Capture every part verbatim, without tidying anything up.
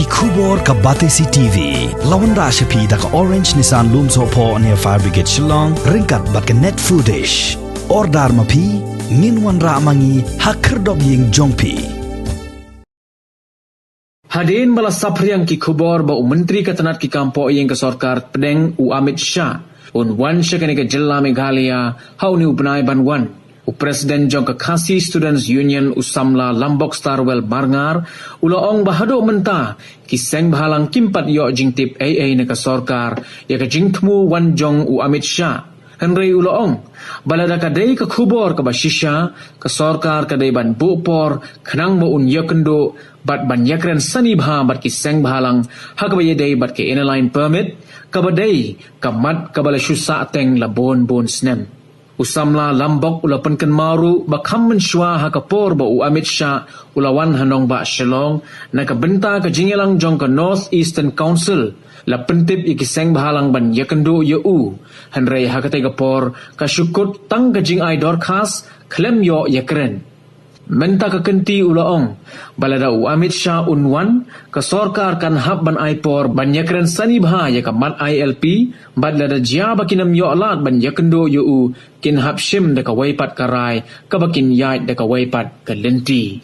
Khubor ka Batesi T V la wanrah sha phi da ka Orange Nissan Lumsohphoh near Fire Brigade Shillong, ryngkat bad ka Net Foodish. Order ma phi, ngin wanrah ma ngi ha khyrdop ïing jong phi. Hadien ba la saphriang ki khubor ba u Myntri ka tnat ki kam poh ïing ka sorkar pdeng u Amit Shah un wan sha kane ka jylla Meghalaya ha une u bnai ban wan, u President jong ka Khasi Students Union u samla Lambok Starwell Marngar u la ong ba haduh mynta ki seng bhalang kim pat ïoh jingtip ei ei na ka sorkar ïa ka jingthmu wan jong u Amit Shah. Hynrei u la ong ba lada ka dei ka khubor kaba shisha, ka sorkar ka dei ban buh por khnang ba un ïakynduh bad ban ïakren sani bha bad ki seng bhalang ha kaba ïadei bad ka Inner Line Permit, kaba dei ka mat kaba la shu sahteng la bun bun snem. U samla Lambok u la pynkynmaw ruh ba kham mynshuwa ha ka por ba u Amit Shah u la wan ha nongbah Shillong na ka bynta ka jingïalang jong ka North Eastern Council, la pyntip ïa ki seng bhalang ban ïakynduh ïa u. Hynrei ha katei ka por ka shu kut tang ka jingai dorkhas khlem ïoh ïakren. Mynta ka kynti u la ong ba lada u Amit Shah un wan, ka sorkar kan hap ban ai por ban ïakren sani bha ïa ka mat I L P, bad lada jia ba kin ym ïoh lad ban ïakynduh ïa u, kin hap shim da kawei pat ka rai kaba kin ïaid da kawei pat ka lynti.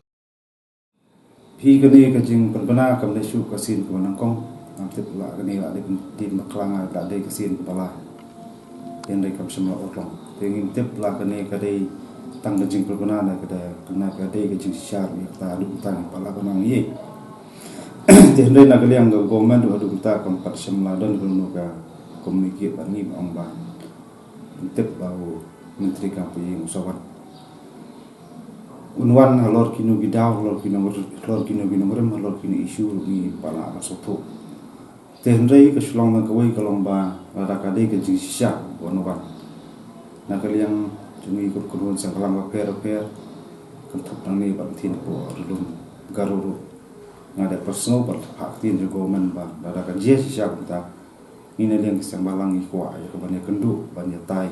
Phi, kane ka jingpynbna kam dei shuh ka sien kaba nyngkong. Ngam tip la kane la dei ka sien bakla, la dei ka sien kaba lai. Hynrei kam shym la urlong. Te ngim tip la kane ka dei tang ka jingpynbna ne ka dei, kane ka dei ka jingshisha ruh ïa kata, haduh mynta ngim pat lah ban ong ei ei. Te hynrei na ka liang ka government ruh haduh mynta kam pat shym la don kano ka communicate bad ngi ban ong ba ngim tip ba u Myntri kam poh ïing u sa wan. Un wan halor kino ki daw, halor kino, halor kino ki nongrim, halor kino issue ruh ngim pat lah ban sngewthuh. Te hynrei ka shu long tang kawei ka long ba lada ka dei ka jingshisha ba un wan, na ka liang jong ngi kum ki khun seng bhalang bapher bapher, kynthup nangne bad ktien hapoh Ri Lum Garo ruh, nga dei pynsngew bad phah ktien jong government ba lada ka jia shisha kumta, ngi na liang ki seng bhalang ngi kwah ïa ka ban ïakynduh, ban ïatai,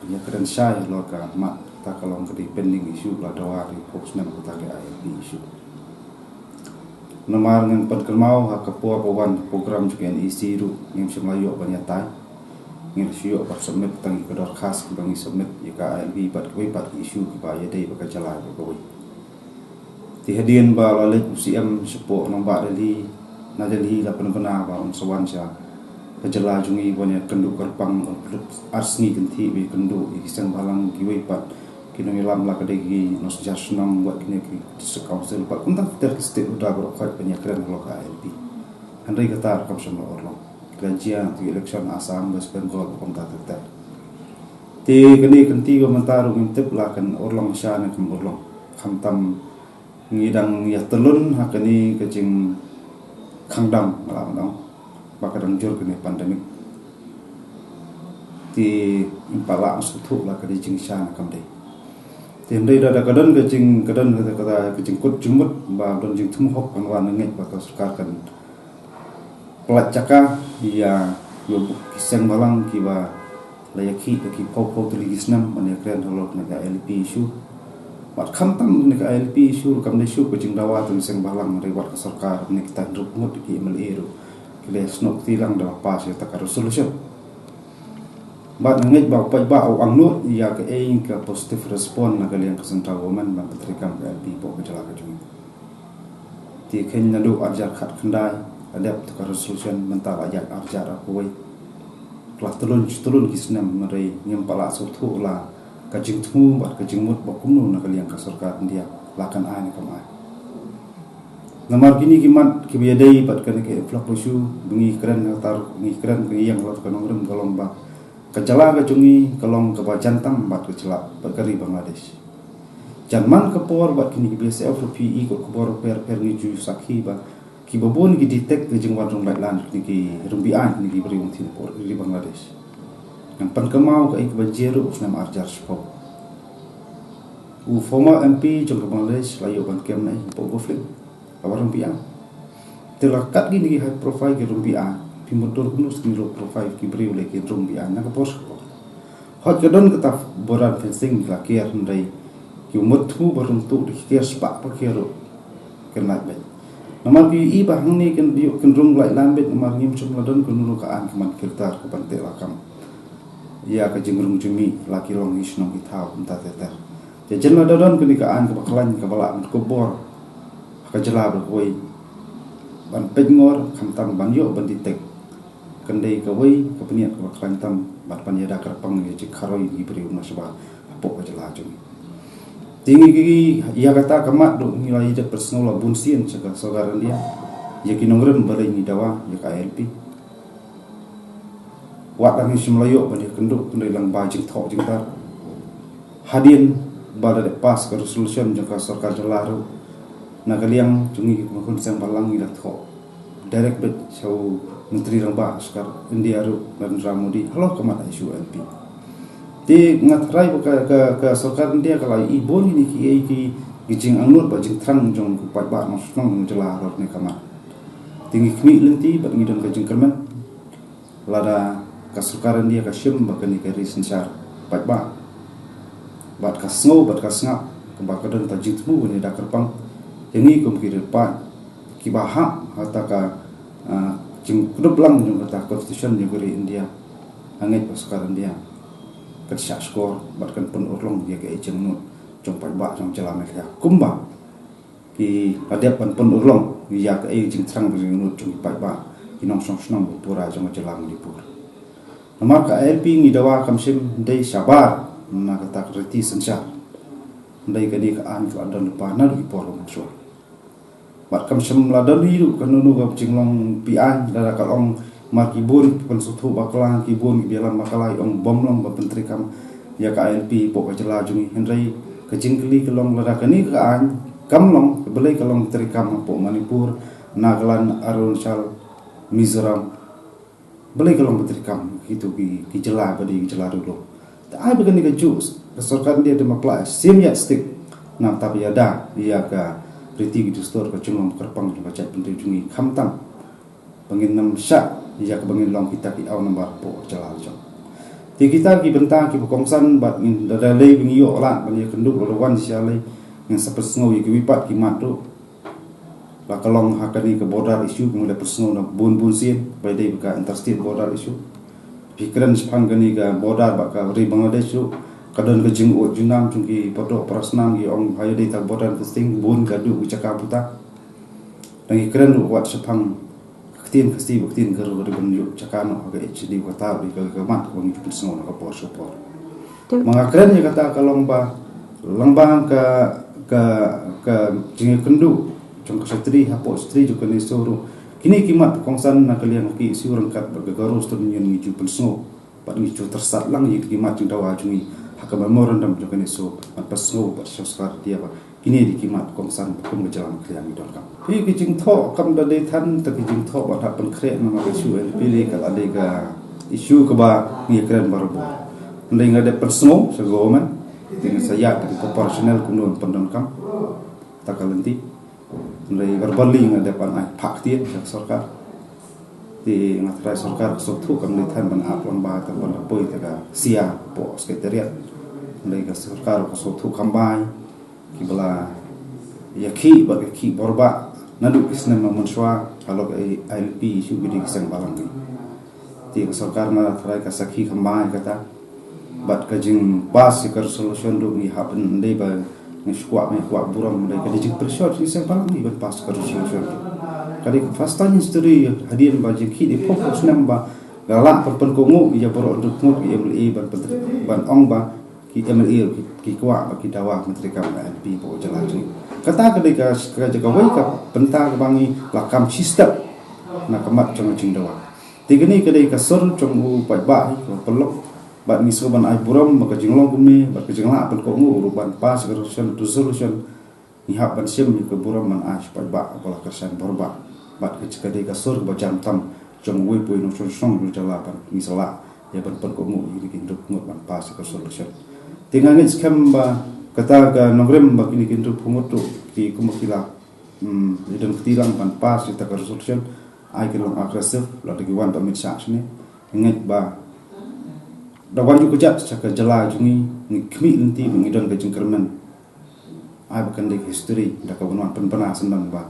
ban ïakren shai halor ka mat. Kata ka long ka dei pending issue ba la dawa ri phew snem, kata ka I L P issue. Namar ngan pynkynmaw ha ka por ba wan program jong ka N E C ruh ngim shym la ïoh ban ïatai. Ngi la shu ïoh ban submit tang ïa ka dorkhas kaba ngi submit ïa ka I L P bad kiwei pat ki issue kiba ïadei bad ka jylla bad kawei. Te hadien ba la leit u C M shapoh nongbah Delhi, na Delhi la pynbna ba un sa wan sha ka jylla jong ngi ban ïakynduh kyrpang, un pynlut ar sngi kynthih ban ïakynduh ïa ki seng bhalang, kiwei pat ki nongïalam, la ka dei ki nongsynshar shnong, wat kine ki district council, bad kumta ter ki stakeholder baroh khoit ban ïakren halor ka I L P. Hynrei kata ruh kam shym la urlong. Ki la jia ki election Assam, West Bengal, bad kumta ter ter. Te kane ka kynti ba mynta ruh ngim tip la kan urlong shisha ne kam urlong. Khamtam ngi dang ïa tylun ha kane ka jingkhang dam, nga lah ban ong, ba ka dang jur kane pandemic. Te ngim pat lah ban sngewthuh la ka dei jingshisha ne kam dei. Te hynrei da, da ka don ka jing, ka don ka, ka, ka jingkut jingmut ba don jingthmu hok ban wan, nga ngeit ba ka sorkar kan pyllait jaka ïa, ïa ki seng bhalang kiba la ïakhih da ki phew phew tylli ki snem ban ïakren halor kane ka I L P issue. Bad khamtam kane ka I L P issue ruh kam dei shuh ka jingdawa tang seng bhalang, hynrei wat ka sorkar ne kita hynriew ngut ki M L A ruh ki la ïasnoh kti lang da la pass ïa kata ka resolution. Bad nga ngeit ba u paidbah u angnud ïa kaei ka positive response na ka liang ka central government ban pyntreikam ka I L P hapoh ka jylla ka jong ngi. Te kheiñ naduh arhajar khatkhyndai la dep ïa ka resolution, mynta la ïaid arhajar arphew wei. Ka la tylun shi tylun ki snem, hynrei ngim pat lah sngewthuh la ka jingthmu bad ka jingmut ba kumno na ka liang ka sorkar India, la kan ai ne kam ai. Namar kine ki mat kiba ïadei bad kane ka influx issue ba ngi kren, ha kata ruh ngi kren, ka ïeng halor ka nongrim, ka long ba ka jylla ka jong ngi ka long kaba jan tam bad ka jylla, bad ka ri Bangladesh. Jan man ka por bad kine ki B S F ruh, phi i kot khubor bapher bapher, ngi ju sakhi ba kiba bun ki detect ka jingwan rung laitlan kine ki ryngbiang, kine ki briew, ktien hapoh ri Bangladesh. Ngan pynkynmaw kaei kaba jia ruh u snem arhajar shiphew. U former M P jong ka Bangladesh la ïoh ban kem na i hapoh Golf Link, kaba ryngbiang. Te la kat kine ki high profile ki ryngbiang, phi mutdur kumno shu ki low profile ki briew lei ki ryngbiang na ka por sha ka por. Hooid ka don kata border fencing ki la kiar, hynrei ki mut thmu ba rung tuh da ki kiar spah ba kiar ruh kin lait beit. Namar ki i ba hangne kan biu kan rung lai lam bit namar ngim chum la don kan nuru ka an ka man kirtar ka ban te la kam. Ia ka jingrung jumi la ki long hi shnong ki thaw kumta te ter. Te jen la don kan ka an ka ba klan ka ba la man ko bor. Ka jela ba koi ban pet ngor kam tam ban yo ban ditek. Kan dei ka wei ka peniat ka ba klan tam ban ban ia da ka pang ia jik karoi ki beri umna shaba. Apok ka jela jumi. Tingi ki ia kata ka mat du ngi la ia jat persngew la bun sien saka sogar India. Ia ki nongrim balai ngi dawa ia ka I L P. Wat lang ngi sim la yo ban ia kendu kendai lang ba jing thok jing tar. Hadien ba da pas ka resolution jong ka sorkar jela ru. Na ka liang jong ngi ki pengkhun sang balang ngi la thok. Direct bit sha u Menteri Rangbah Sorkar India ru Narendra Modi halor ka mat issue I L P. Te nga tharai ba ka, ka, ka sorkar India ka la i bun ini ki ei ki ki jingangnud ba jingthrang jong ki paidbah nongshong jela halor ne ka mat. Te ngi khmih lynti bad ngi don ka jingkyrmen. Lada ka sorkar India ka shim ba kane ka ri synshar paidbah bad ka sngew bad ka sngap ba ka don ta jingthmu ne da kyrpang. Te ngi kum ki ri paid ki ba hap hata ka, ah, jingkdup lang jong kata constitution jong ka ri India. Hangne ba sorkar India kan shah skor bad kan pun urlong ia ka ei jingnud jong paidbah jong jela Meghalaya. Kumba ki la dep ban pun urlong ia ka ei jingthrang ba jingnud jong ki paidbah ki nongshong shnong ba pura jong jela Manipur. Namar ka I L P ngi dawa kam shim dei shabar na kata ka riti synshar. Dei kane ka an ka la don pa na ki por long shwa. Bad kam shim la don hi ru ka nunu ka jinglong pi an da ka long Mar ki bun ki pynsngewthuh bakla ki bun ki bialam bakla i ong bym long ba pyntreikam ia ka I L P hapoh ka jylla jong ngi. Hynrei ka jingkylli ka long lada kane ka aiñ kam long ka balei ka long pyntreikam hapoh Manipur, Nagaland, Arunachal, Mizoram. Balei ka long pyntreikam kito ki, ki jylla ba dei ki jylla riewlum. Te ai ba kane kajuh ka sorkar India da mapla sim ïa stick na tap ïa da ïa ka riti ki dustur ka jinglong kyrpang jong ka jaitbynriew jong ngi khamtam ba ngin nym shah ïa kaba ngin long kita ki au nambar hapoh jylla la jong. Te kita ki bynta kiba kongsan bad ngin da da lei ba ngi ïoh lad ban ïa kynduh la da wan sha lei ngin sa pynsngew ïa kiwei pat ki mat ruh. La ka long ha kane ka border issue ba ngi la pynsngew na bun bun sien ba dei ka interstate border issue. Phi kren shaphang kane ka border bad ka ri Bangladesh ruh ka don ka jingud jingnam jong ki pardoh parasnam ki ong ha ïa dei ta border testing bun ka duh ki jaka buta. Dang ki kren ruh wat shaphang ka ktien Khasi bad ka ktien Garo ka dei ban ïoh jaka noh ha ka H D ka ta dei ka ka mat ka ba ngi ju pynsngew na ka por sha por. Ma nga kren ïa kata ka long ba lang ba ka ka ka jingïakynduh jong ka shatri hapoh shatri jong ka NESO ruh. Kine ki mat kongsan na ka liang ki issue ryngkat bad ka Garo Student Union ngi ju pynsngew. Bad ngi ju tyrsad lang ïa ki mat jingdawa jong ngi ha ka memorandum jong ka NESO bad pynsngew bad sha sorkar India ba kine dei ki mat kongsan ba kum ka jylla Meghalaya ngi donkam. Phi ki jingthoh kam da dei than ta ki jingthoh bad hap pynkhreh namar ka issue N P L A ka la dei ka issue kaba ngi kren barabor. Hynrei nga dei pynsngew sha government te ngi sa ïa ka proportional kumno pyndonkam ta ka lynti. Hynrei verbally nga dep ban ai phah ktien sha ka sorkar. Te nga tharai sorkar ka sngewthuh kam dei than ban ap lang ba tang ban poi te ka sia hapoh secretariat. Hynrei ka sorkar ka sngewthuh kam bai kiba la ïakhih bad ka khih borbah naduh ki snem mynshuwa halor ka I L P shu ki dei ki seng balang ki. Te ka sorkar nga tharai ka sakhi kham bha ïa kata. Bad ka jingpass ïa ka resolution ruh ngi hap ban dei ba ngi shu kwah ngi kwah burom dei ka dei jingpyrshah ki seng balang ngi ban pass ka resolution ruh. Ka dei ka first time history hadien ba jingkhih dei pop snem ba ka lah ban pynkohnguh ïa baroh dukngut ki M L A ban pynter- ban ong ba ki M L A ki, ki kwah ba ki dawa ban pyntreikam ka N P P hapoh jylla jong ngi. Kata ka dei ka, ka, ka wei ka bynta kaba ngi la kam shi step na ka mat jong ka jingdawa. Te kane ka dei ka sur jong u paidbah hi kaba pynlong. Bad ngi sngewbha ban ai burom ba ka jinglong kumne bad ka jinglah pynkohnguh ruh ban pass ka resolution, resolution. Ngi hap ban shim ïa ka burom ban ai sha paidbah ba la kyrshan borbah. Bad ka jaka dei ka sur kaba jam tam jong uwei pa uwei nongshong shnong jong jylla ban ngi sa lah ïa ban pynkohnguh ïa kine ki dukngut ban pass ïa ka resolution. Te nga ngeit skhem ba kata ka nongrim ba kine ki dukngut ruh ki kum ba ki la, hmm, ïa don kti lang ban pass ïa kata ka resolution. Ai ki long aggressive lada ki wan da mih sha shane. Nga ngeit ba da wan ïa ka jait sha ka jylla jong ngi ngi khmih lynti ba ngi don ka jingkyrmen. Ai ba kan dei ka history da ka ban wan pynbna sendang ba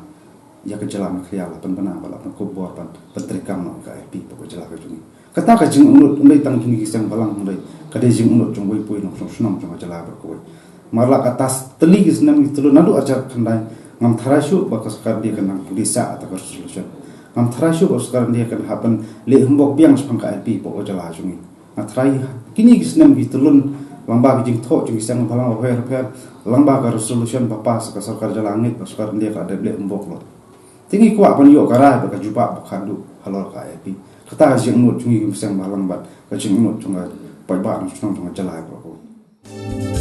ïa ka jylla Meghalaya la pynbna bad la pynkup bor ban pyntreikam noh ïa ka I L P hapoh ka jylla ka jong ngi. Kata ka jingangnud ym dei tang jong ngi ki seng bhalang, hynrei ka dei jingangnud jong uwei pa uwei nongshong shnong jong ka jylla baroh kawei. Namar la kata tylli ki snem ki tylli naduh arhajar khyndai, ngam tharai shuh ba ka sorkar India kan nang pynlong ïa kata ka resolution. Ngam tharai shuh ba ka sorkar India kan hap ban leh homework biang shaphang ka I L P hapoh ka jylla jong ngi. Nga tharai kine ki snem ki tylli, lyngba ki jingthoh jong ki seng bhalang bapher bapher, lyngba ka resolution ba pass ka sorkar jylla, ngeit ba sorkar India ka dep leh homework lut. Te ngi kwah ban ïoh ka rai bad ka jubab ba khatduh halor ka I L P. Kata ka jingangnud jong ngi ki seng bhalang bad ka jingangnud jong ka paidbah nongshong shnong jong ka jylla baroh kawei.